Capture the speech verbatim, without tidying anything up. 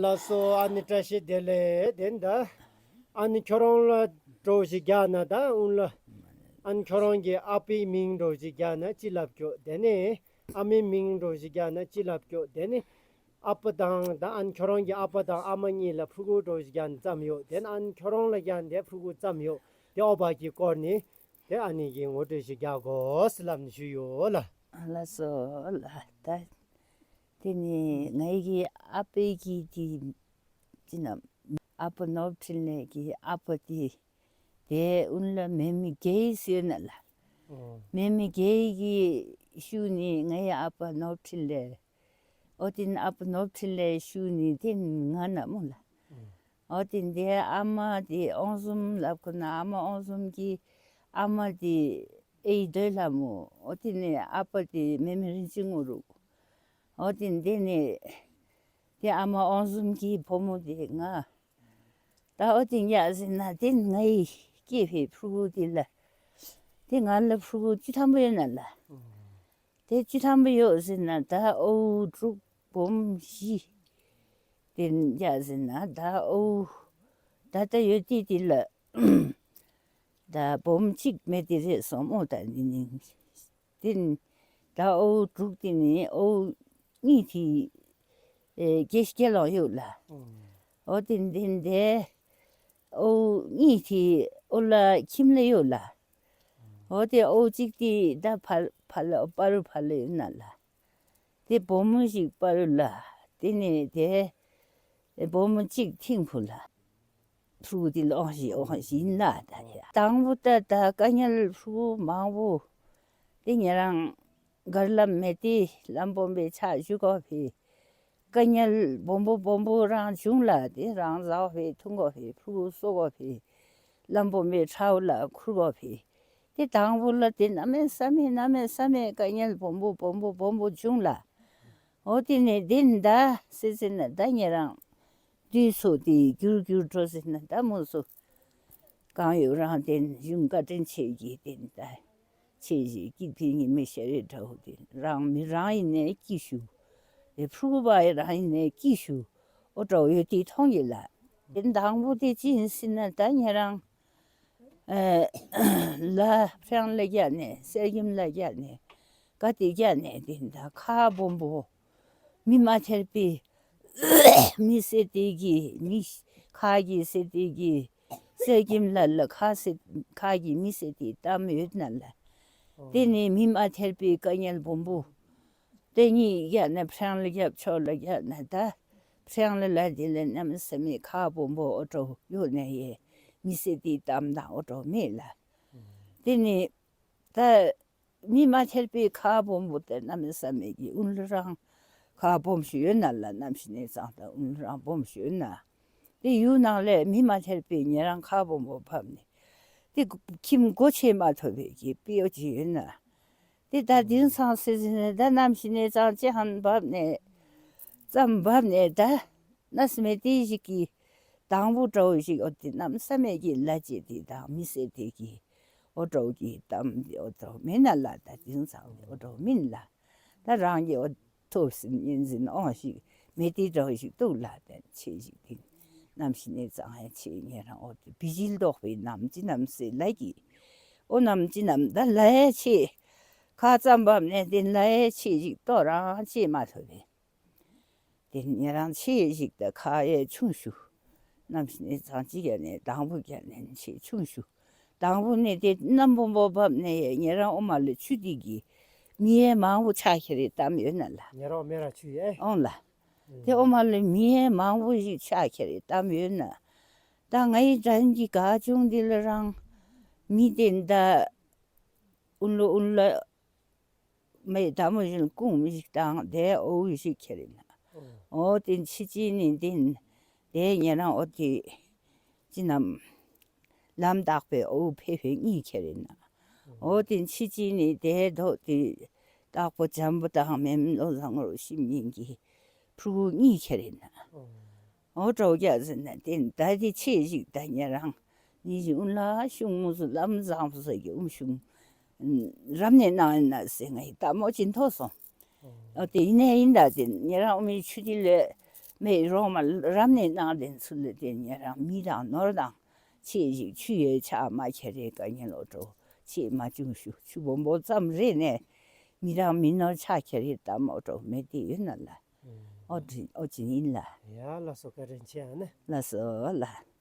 ལགས་སོ། ཨ་ནི་བཀྲ་ཤིས་བདེ་ལེགས། དེ་ད་ཨ་ནི་ཁྱོད་རང་ལུ་འདྲཝ་ཅིག་རྒྱག་ན་ད་ཨུ་ལ་ཨ་ནི་ཁྱོད་རང་གི་ཨ་པའི་མིང་འདྲཝ་ཅིག་རྒྱག་ན་ཅི་ལབ་ཀྱོག། དེ་ནི་ཨ་མའི་མིང་འདྲཝ་ཅིག་རྒྱག་ན་ཅི་ལབ་ཀྱོག། དེ་ནི་ཨ་པ་དང་ད་ཨ་ནི་ཁྱོད་རང་གི་ཨ་པ་དང་ཨ་མ་གཉིས་ལུ་ཕྲུ་གུ་འདྲཝ་ཅིག་རྒྱག་ན་ཙམ་ཡོད། དེ་ནི་ཨ་ནི་ཁྱོད་རང་ལུ་རྒྱག་ན་དེ་ཕྲུ་གུ་ཙམ་ཡོད། དེ་འོ་བ་གི་སྐོར་ནི་དེ་ཨ་ནི་གི་ངོ་སྤྲོད་ཅིག་རྒྱག་དགོ་ཟེར་ལབ་ནི་ཞུ་ཡོད་ལགས། ལགས་སོ་ལགས། ད་དེ་ནི་ངེ་གི་ཨ་པའི་གི་དེ་ཅི་ན་ཨ་པ་ནོར་བུ་འཕྲིན་ལས་ཀྱི་ཨ་པ་དེ་དེ་ཨུན་ལ་མེ་མི་གེ་ཟེར་ན་ལགས། ཨོ། མེ་མི་གེ་གི་ཤུལ་ནི་ངེ་ཨ་པ་ནོར་བུ་འཕྲིན་ལས། ཨོ་དེ་ནི་ཨ་པ་ནོར་བུ་འཕྲིན་ལས་ཤུལ་ནི་དེ་ང་ན་སྨོ་ལགས། ཨོ་དེ་ནི་དེ་ཨ་མ་དེ་ཨོང་ཟུམ་ལབ་ཁོ་ན་ཨ་མ་ཨོང་ཟུམ་གྱི་ཨ་མ་དེ་ཨེ་སྡོད་ལྷ་མོ། ཨོ་དེ་ནི་ཨ་པ་དེ་མེ་མི་རིན་ཆེན་ངོ་རུ། ཨོ་དེ་ནི་དེ་ནི་དེ་ཨ་མ་ཨོང་ཟུམ་གྱི་བུ་མོ་དེ་ང་། ད་ཨོ་དེ་ཡ་ཟེར་ན་དེ་ནི་ངེ་སྐྱེས་པའི་ཕྲུ་གུ་དེ་ལགས། དེ་ང་ལུ་ཕྲུ་གུ་བཅུ་ཐམ་པ་ཡོད་ན་ལགས། དེ་བཅུ་ཐམ་པ་ཡོད་ཟེར་ན་ད་ཨོ་དྲུག་བུམོ་བཞི། དེ་ཡ་ཟེར་ན་ད་ཨོ་ད་ད་ཡོད་དེ་དེ་ལགས། ད་བུམོ་གཅིག་མེད་དེ་རེད་སོང་སྨོ། ད་ནི་ནི་དེ་ནི་ད་ཨོ་དྲུག་དེ་ནི་ཨོ་གཉིས་དེ་ཨེ་རྒས་སྐྱེ་ལོང་ཡོད་ལགས། ཨོ་དེ་ནི་དེ་ནི་དེ་ཨོ་གཉིས་དེ་ཨོ་ལ་ཁྱིམ་ལ་ཡོད་ལགས། ཨོ་དེ་ཨོ་གཅིག་དེ་ད་ཕར་ཕར་ལུ་སྤ་རོ་ཕར་ལུ་ཡོད་ན་ལགས། དེ་བུམོ་ཞིག་སྤ་རོ་ལགས། དེ་ནི་དེ་བུམོ་གཅིག་ཐིམ་ཕུ་ལགས། ཕྲུ་གུ་དེ་ལོང་ཞིག་ཨོང་ཞིག་ན་ད་ཡ། དང་པོ་ད་ད་དཀའ་ངལ་ཕྲུ་གུ་མང་པོ་དེ་ཉེ་རང་གར་ལམ་མེད་དེ་ལམ་སྦོམ་པའི་ཕྱག་ཞུ་དགོ་པས། དཀའ་ངལ་སྦོམ་པོ་སྦོམ་པོ་རང་བྱུང་ལགས། དེ་རང་ཟ་དགོ་པས་འཐུང་དགོ་པས་ཕྲུ་གུ་གསོ་དགོ་པས་ལམ་སྦོམ་པའི་ཁྲའུ་ལ་ཁུར་དགོ་པས། དེ་དང་པོ་ལ་དེ་གནམ་མེད་ས་མེད་གནམ་མེད་ས་མེད་དཀའ་ངལ་སྦོམ་པོ་སྦོམ་པོ་སྦོམ་པོ་བྱུང་ལགས། ཨོ་དེ་ནི་དེ་ནི་ད་ཟེར་ཟེར་ན་ད་ཉེ་རང་དུས་ཚོད་དེ་འགྱུར་འགྱུར་འགྲོ་ཟེར་ན་ད་མོ་སུ་གང་ཡོད་རང་དེ་ནི་གཞུང་བཀའ་དྲིན་ཆེ་གི་དེ་ནི་ད་ཆེ་ཞིག་སྐྱིད་པའི་ཉི་མའི་ཞལ་རས་འདྲ་བོ་དེ་རང་མི་རང་ཡིན་ནའི་སྐྱིད་ཞུ། དེ་ཕྲུ་གུ་བ་ཡི་རང་ཡིན་ནའི་སྐྱིད་ཞུ། ཨོ་འདྲ་བོ་ཡོད་དེ་མཐོང་གི་ལགས། དེ་དང་པོ་དེ་ཅི་ཡིན་ཟེར་ན་ད་ཉེ་རང་ཨེ་ལ་ཕྲེང་ལ་རྒྱབ་ནས་གསེར་སྐྱེམས་ལ་རྒྱབ་ནས་ག་དེ་རྒྱབ་ནས་དེ་ད་ཁ་སྦོམ་པོ་མི་མ་ཐར་པའི་མི་བསད་དེ་གི་མི་ཁ་གི་བསད་དེ་གི་གསེར་སྐྱེམས་ལ་ལ་ཁ་བསད་ཁ་གི་མི་བསད་དེ་གཏམ་ཡོད་ན་ལགས། དེ་ནི་མི་མ་ཐར་པའི་དཀའ་ངལ་སྦོམ་པོ་དེ་གཉིས་རྒྱབ་ནས་ཕྲེང་ལ་རྒྱབ་ཕྱོགས་ལ་རྒྱབ་ནས་ད་ཕྲེང་ལ་ལ་དེ་ལ་གནམ་མེད་ས་མེད་ཁ་སྦོམ་པོ་ཨོ་འདྲ་བོ་ཡོད་ནས་ཡེ་མི་བསད་དེ་གཏམ་དང་ཨོ་འདྲ་བོ་མེད་ལགས། དེ་ནི་ད་མི་མ་ཐར་པའི་ཁ་སྦོམ་པོ་དེ་གནམ་མེད་ས་མེད་ཀྱི་ཨུན་ལུ་རང་ཁ་སྦོམ་ཤོས་ཡོད་ན་ལགས། གནམ་གཤིས་གནས་ཚང་དང་ཨུན་ལུ་རང་སྦོམ་ཤོས་ཡོད་ན། དེ་ཡུལ་ནང་ལས་མི་མ་ཐར་པའི་ཉེ་རང་ཁ་སྦོམ་པོ་བབས་ནས་དེ་ཁྱིམ་སྒོ་ཕྱེ་མ་ཐུབ་པའི་གི་དཔེ་ཡོད་ཅིག་ཡོད་ན། དེ་ད་དེང་སང་ཟེར་ཟེར་ནས་ད་གནམ་གཤིས་གནས་ཚང་ཅིག་ཧན་བབས་ནས་ཙམ་བབས་ནས་ད་གནམ་མེད་ས་མེད་དེ་ཞིག་གི་དང་པོ་འདྲ་བོ་ཞིག་ཨོ་དེ་གནམ་མེད་ས་མེད་ཀྱི་ལ་ཅིག་དེ་དང་མི་བསད་དེ་གི་ཨོ་འདྲ་བོ་གི་གཏམ་དེ་ཨོ་འདྲ་བོ་མེད་ན་ལགས། ད་དེང་སང་ཨོ་འདྲ་བོ་མིན་ལགས། ད་རང་གི་ཨོ་ཐོབ་ཟིན་ཡིན་ཟིན་ཨོ་ཞིག་མེད་དེ་འདྲ་བོ་ཞིག་འདུག་ལགས། དེ་ཆེ་ཞིག་དེ་གནམ་གཤིས་གནས་ཚང་ཡང་ཆེ་ཉེ་རང་ཨོ་དེ་བི་ཇིལ་དོག་པའི་ནམ་ཅི་ནམ་ཟེར་ལ་གི་ཨོ་ནམ་ཅི་ནམ་ད་ལ་ཡ་ཆེ་ཁ་ཙམ་བབས་ནས་དེ་ལ་ཡ་ཆེ་ཞིག་ཏོ་རང་ཆེ་མ་ཐུབ་པས། དེ་ཉེ་རང་ཆེ་ཞིག་ད་ཁ་ཡ་ཆུང་ཤོས། གནམ་གཤིས་གནས་ཚང་ཅིག་རྒྱབ་ནས་དང་པོ་རྒྱབ་ནས་ཆེ་ཆུང་ཤོས། དང་པོ་ནས་དེ་གནམ་སྦོམ་པོ་བབས་ནས་ཡ་ཉེ་རང་ཨོ་མ་ལུ་ཆུ་དེ་གི་མི་ཡ་མང་པོ་ཆགས་ཁྱེར་རེ་གཏམ་ཡོད་ན་ལགས། ཉེ་རང་མེ་ར་ཆུ་ཡ་ཨོང་ལགས། དེ་ཨོ་མ་ལུ་མི་ཡ་མང་པོ་ཞིག་ཆགས་ཁྱེར་རེ་གཏམ་ཡོད་ན། ད་ང་ཡི་དྲན་གྱི་ག་བྱུང་འདི་ལ་རང་མི་དེ་ད་ཨུན་ལོ་ཨུན་ལ་མེ་ད་མོ་བཞིན་ཀུང་མི་ཞིག་དང་དེ་ཨོ་ཞིག་ཁྱེར་ཡིན་ན། ཨོ་དེ་ཕྱི་ཅི་ནི་དེ་དེ་ཉེ་རང་ཨོ་དེ་ཅི་ནམ་ལམ་དག་པའི་ཨོ་ཕེ་ཕེ་གཉིས་ཁྱེར་ཡིན་ན། ཨོ་དེ་ཕྱི་ཅི་ནི་དེ་དོ་དེ་དྭགས་པོ་འཇམ་པོ་དང་མེམ་བློ་བཟང་རུ་ཤིམ་གཉིས་ཀྱི་ཕྲུ་གུ་གཉིས་ཁྱེར་ཡིན་ན། ཨོ་འདྲ་བོ་རྒྱག་ཟེར་ན་དེ་ད་དེ་ཆེ་ཞིག་ད་ཉེ་རང་ནི་ཞིག་ཨུན་ལ་ཤུང་མུ་སུ་ལམ་བཟང་པོ་ཟེར་གྱི་ཨུམ་ཤུང་རབ་གནས་གནང་ཡིན་ན་ཟེར་ང་ཡི་ལྟ་མོ་ཅིག་མཐོ་སོང་། ཨོ་དེ་ཡིན་ནའི་ཡིན་ད་དེ་ཉེ་རང་ཨུ་མི་ཆུ་དེ་ལས་ མེད་རོགས་མ་རབ་གནས་གནང་ལེན་ཚུ་ལས་ཏེ་ཉེ་རང་མི་དང་ནོར་དང་ཕྱད་ཅིག་ཆུ་ཡོད་ཆ་མ་ཁྱེར་རེ་ག་ཉེ་ལོ་འགྲོ་ཕྱད་མ་བྱུང་ཞུ་ཆུ་སྦོམ་སྦོམ་ཙམ་རེ་ནས་མི་རང་མི་ནོར་ཆ་ཁྱེར་རེ་ད་མོ་འགྲོ་མེད་དེ་ཡོད་ན་ལགས། ཨོ་ཅི་ཨོ་ཅི་ཨིན་ལགས། ཡ་ལགས་སོ་བཀའ་དྲིན་ཆེ་ཨ་ནི། ལགས་སོ་ལགས།